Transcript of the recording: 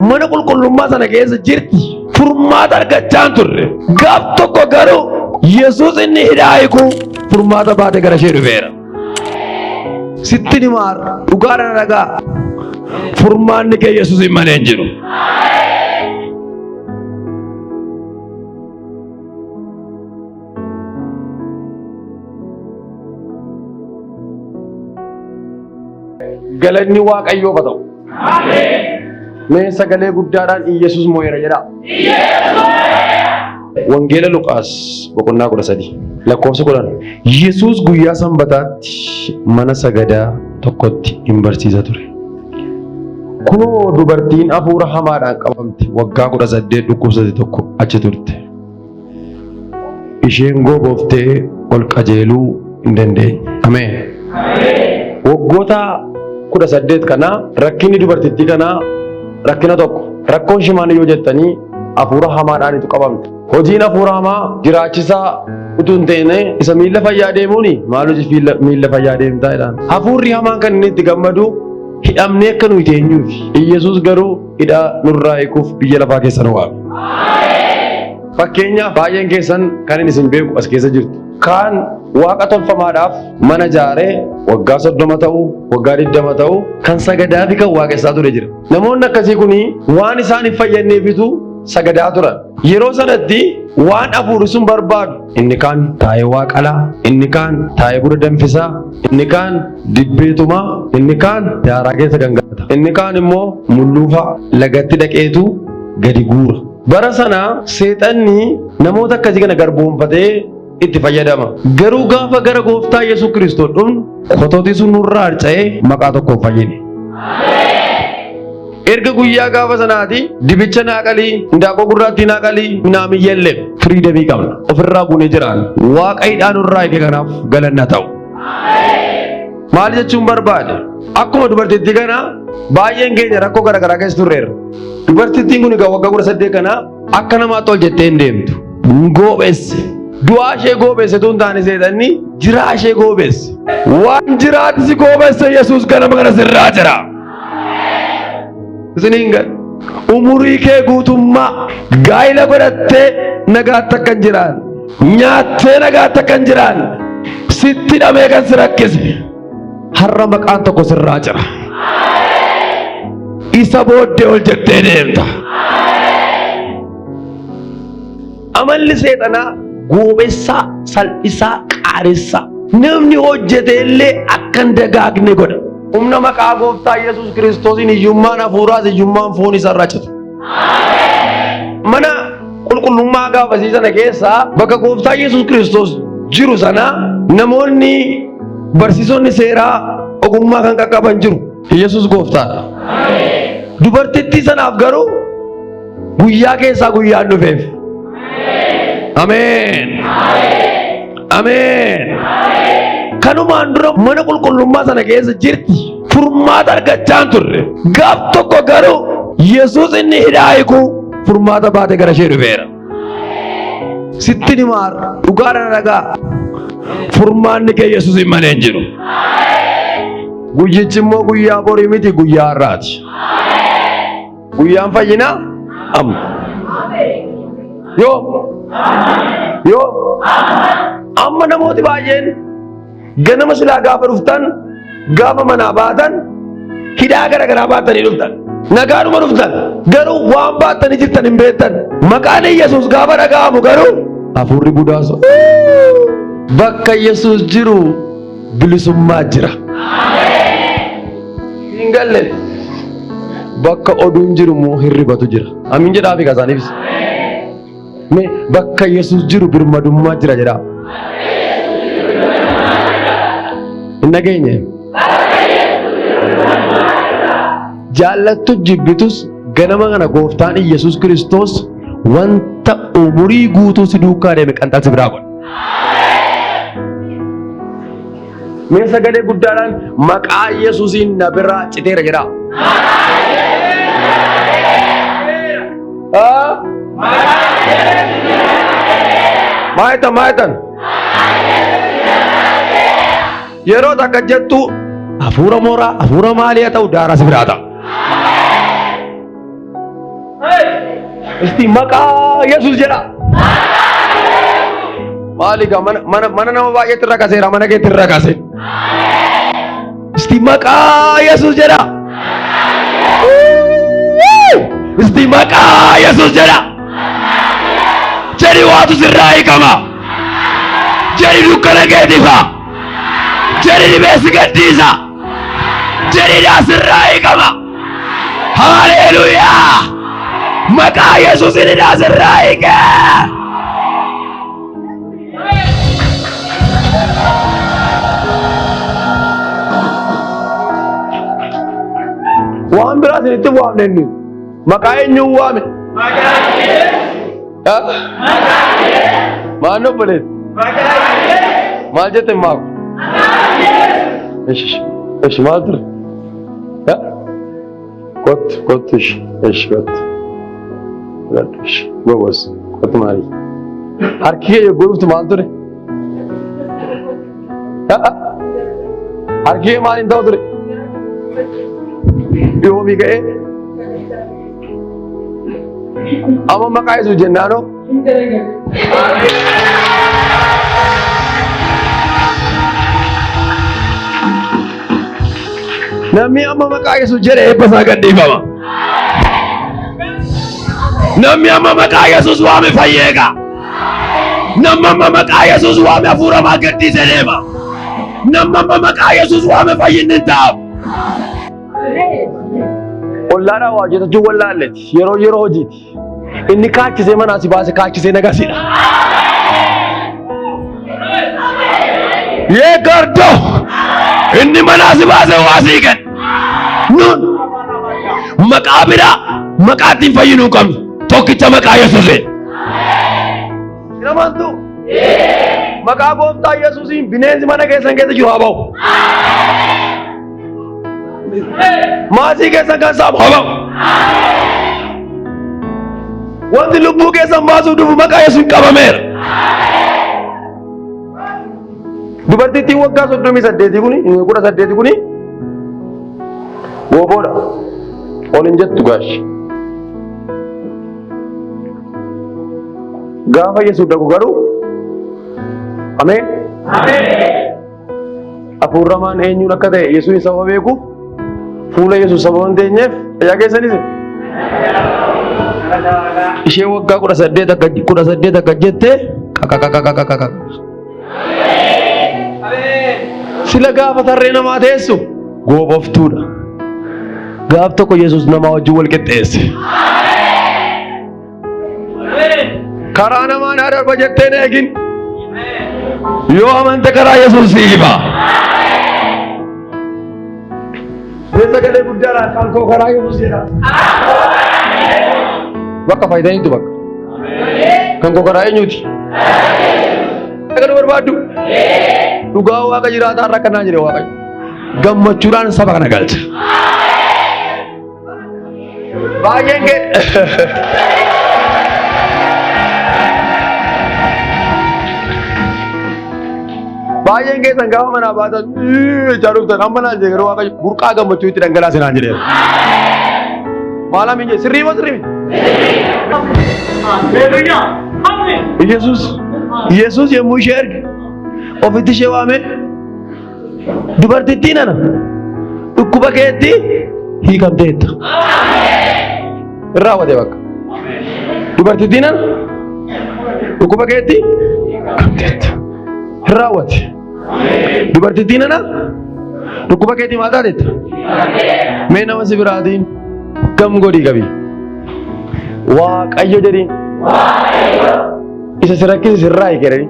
Mana qulqullummaa sana keessa jirti. Furmaata argachaa hin turre. Gaaf tokko garuu Yesuus inni hidhaa hiiku furmaata baatee gara ishee dhufeera. Sitti himaa har'a dhugaadhaan dhagaa. Furmaanni kee Yesuus hin malee hin jiru. Galanni Waaqayyoof haa ta'u. Mee sagalee guddaadhaan Iyyasuus moo'eera jedhaa. Wangeela Luqaas boqonnaa 13 lakkoofsa 10. Yesuus guyyaa Sanbataatti mana sagadaa tokkotti in barsiisa ture. Kunoo dubartiin hafuura hamaadhaan qabamte waggaa 18 dhukkubsate tokko achi turte. Isheen gooboftee ol qajeeluu hin dandeenye. Ameen. Waggoota 18 kana rakkinni dubartittii kanaa rakkina tokko. Rakkoon ishee maal yoo jettanii hafuura hamaadhaanitu qabamte. Hojiin hafuura hamaa jiraachisaa utuu hin ta'in isa miilla fayyaa deemuuni maal hojii miilla fayyaa deemtaa jedhaan. Hafuurri hamaan kan inni itti gammadu hidhamnee akka nuyi teenyuufi. Iyyasuus garuu hidhaa nurraa hiikuuf biyya lafaa keessa nu waame. Fakkeenyaaf baay'een keessan kan inni isin beeku as keessa jirtu. Kaan waaqa tolfamaadhaaf mana ijaaree waggaa 30 ta'u, waggaa 20 ta'u kan sagadaa fi kan waaqessaa ture jira. Namoonni akkasii kun waan isaan hin fayyadneefitu sagadaa turan. Yeroo sanatti waan hafuurri sun barbaadu inni kaan taa'ee waaqalaa, inni kaan taa'ee buna danfisaa, inni kaan dibbee tumaa, inni kaan daaraa keessa gangalata, inni kaan immoo mulluufaa lagatti dhaqeetu gadi guura. Bara sana seexanni namoota akkasii kana garboomfatee itti fayyadama. Garuu gaafa gara gooftaa Yesuus Kiristoos dhufnu kotootii sun nurraa harca'ee maqaa tokkoon fayyine. Erga guyyaa gaafa sanaati dibicha naa qalii, indaaqoo gurraattii naa qalii, minaamin yellem firiidamii qabna. Ofirraa buunee jiraan. Waaqa hidhaa nurraa hiike kanaaf galanna ta'u. Maal jechuun barbaade? Akkuma dubartittii kana baay'een keenya rakkoo garaagaraa keessa turreerra. Dubartittiin kun egaa waggaa 18 kana akka namaatti ol jettee hin deemtu. Goobeesse. Du'aa ishee goobeesse tun taane seexanni jiraa ishee goobeesse. Waan jiraati si goobeesse Yesuus ganama kana sirraa jira. Isiniin gad. Umurii kee guutummaa gaa'ila godhattee nagaatti akka hin jiraanne, nyaattee nagaatti akka hin jiraanne, sitti hidhamee kan si rakkise har'a maqaan tokko sirraa jira. Isa booddee ol jettee deemta. Amalli seexanaa goobessaa, salphisaa, qaanessaa. Namni hojjete illee akka hin dagaagne godha. Humna maqaa gooftaa Yesuus Kiristoosiin hiyyummaan hafuuraas hiyyummaan foon isarraa citu. Mana qulqullummaa gaafasii sana keessaa bakka gooftaa Yesuus Kiristoos jiru sana namoonni barsiisonni seeraa ogummaa kan qaqqaban jiru. Yesuus gooftaadha. Dubartittii sanaaf garuu guyyaa keessaa guyyaan dhufeef. Ameen. Ameen. Kanumaan dura mana qulqullummaa sana keessa jirti. Furmaata argachaa hin turre. Gaaf tokko garuu Yesuus inni hidhaa hiiku furmaata baatee gara ishee dhufeera. Sitti himaa har'a dhugaadhaan dhagaa. Furmaanni kee Yesuus hin malee hin jiru. Guyyichi immoo guyyaa borii miti guyyaa har'aati. Guyyaan fayyinaa amma. Yoo yoo amma namooti baay'een ganama silaa gaafa dhuftan gaafa manaa baatan hidhaa gara garaa baatanii dhuftan. Nagaadhuma dhuftan garuu waan baattanii jirtan hin beektan. Maqaan Yesuus gaafa dhaga'amu garuu hafuurri budaas bakka Yesuus jiru bilisummaa jira. Hin galle bakka oduun jiru immoo hirribatu jira. Amiin jedhaa fi kasaaniifis. Mee bakka Yesuus jiru birmadummaa jira jedhaa. Hin dhageenye. Jaallattu jibbitus ganama kana gooftaan Yesuus Kiristoos wanta umurii guutuu si duukaa deeme qanxalsi biraa godha. Mee sagalee guddaadhaan maqaa Yesuusiin na biraa citeera jedhaa. Ah? Maayitan maayitan. Yeroo takka jettu hafuura mooraa hafuura maalii haa ta'u daaraa si biraa ta'a. Isti maqaa Yesuus jedha. Maali gaa mana mana mana nama baay'eetti irra kaseera mana keetti irra kase. Isti maqaa Yesuus jedha. Isti maqaa Yesuus jedha. Jedhi waatu sirraa hiikama. Jedhi dukkana keetifa. Jedhi dhibee si gadhiisa. Jedhi daa sirraa hiikama. Haleluuyaa. Maqaa Yesuusin hidhaa sirraa hiike. Waan biraa isinitti waamne inni. Maqaa eenyuun waame? Maal obboleessi? Maal jette maaku? Ishi ishi maal ture? Kottu kottu ishi ishi kottu. Fudhadhu ishi gobos kottu maali? Harki kee yogguu dhuftu maal ture? Harki kee maal hin ta'u ture? Yoomii ka'ee? Amma maqaa Yesuus jennaanoo? Namni amma maqaa Yesuus jedhe eebba isaa gadhiifama. Namni amma maqaa Yesuus waame fayyeega. Namni amma maqaa Yesuus waame hafuura maa gadhiise deema. Namni amma maqaa Yesuus waame fayyinni hin ta'amu. Ollaadhaa waa hojjetachuu wallaalleeti. Yeroo yeroo hojiiti. Inni kaachisee manaa si baase kaachisee nagasiidha. Yee gardoo inni manaa si baase waa sii kenna. Nun maqaa biraa maqaa ittiin fayyinuu hin qabnu. Tokkicha maqaa Yesuusiin. Hin amantuu? Maqaa gooftaa Yesuusiin bineensi mana keessan keessa jiru haa ba'u. Maasii keessan kan saamu haa ba'u. Wanti lubbuu keessan baasuuf dhufu maqaa Yesuusiin qabameera. Dubartittiin waggaa 38 kuni 18 kuni gooboodha. Ol hin jettu gaashi. Gaafa Yesuus dhaqu garuu ameen. Hafuurramaan eenyuun akka ta'e Yesuus sababa beekuuf fuula Yesuus sababa hin teenyeef fayyaa keessanis. Ishee waggaa 18 akka 18 akka jette qaqaqaqaqaqaqa. Sila gaafa tarree namaa teessu gooboftuudha. Gaaf tokko Yesuus namaa wajjin wal qixxeesse. Karaa namaa naa darba jettee hin eegin. Yoo amante karaa Yesuus si ifa. Mee sagalee guddaadhaan kan koo karaa Yesuus jedha. Bakka faayidaa eenyutu bakka? Kan koo karaa eenyuti? Akka nu barbaaddu? Dhugaa Waaqa jiraataa irra akkanaa jedhe Waaqayyo. Gammachuudhaan saba kana galcha. Baay'een kee Baay'een keessan gaafa manaa baatan jechaa dhuftan amma naan jedhe garuu Waaqayyo burqaa gammachuu itti dhangalaase naan jedheera. Maal amiin jedhe sirrii moo sirrii miti? Yesuus Yesuus yommuu ishee erge ofitti ishee waame dubartittiin ana dhukkuba keetti hiikamteetta. Hin raawwate bakka. Dubartittiin ana dhukkuba keetti hiikamteetta. Hin raawwate. Dubartittiin ana dhukkuba keetti maal taateetta? Mee nama si biraatiin gam godhii qabi. Waaqayyo jedhiin. Isa si rakkise sirraa hiike jedhanii.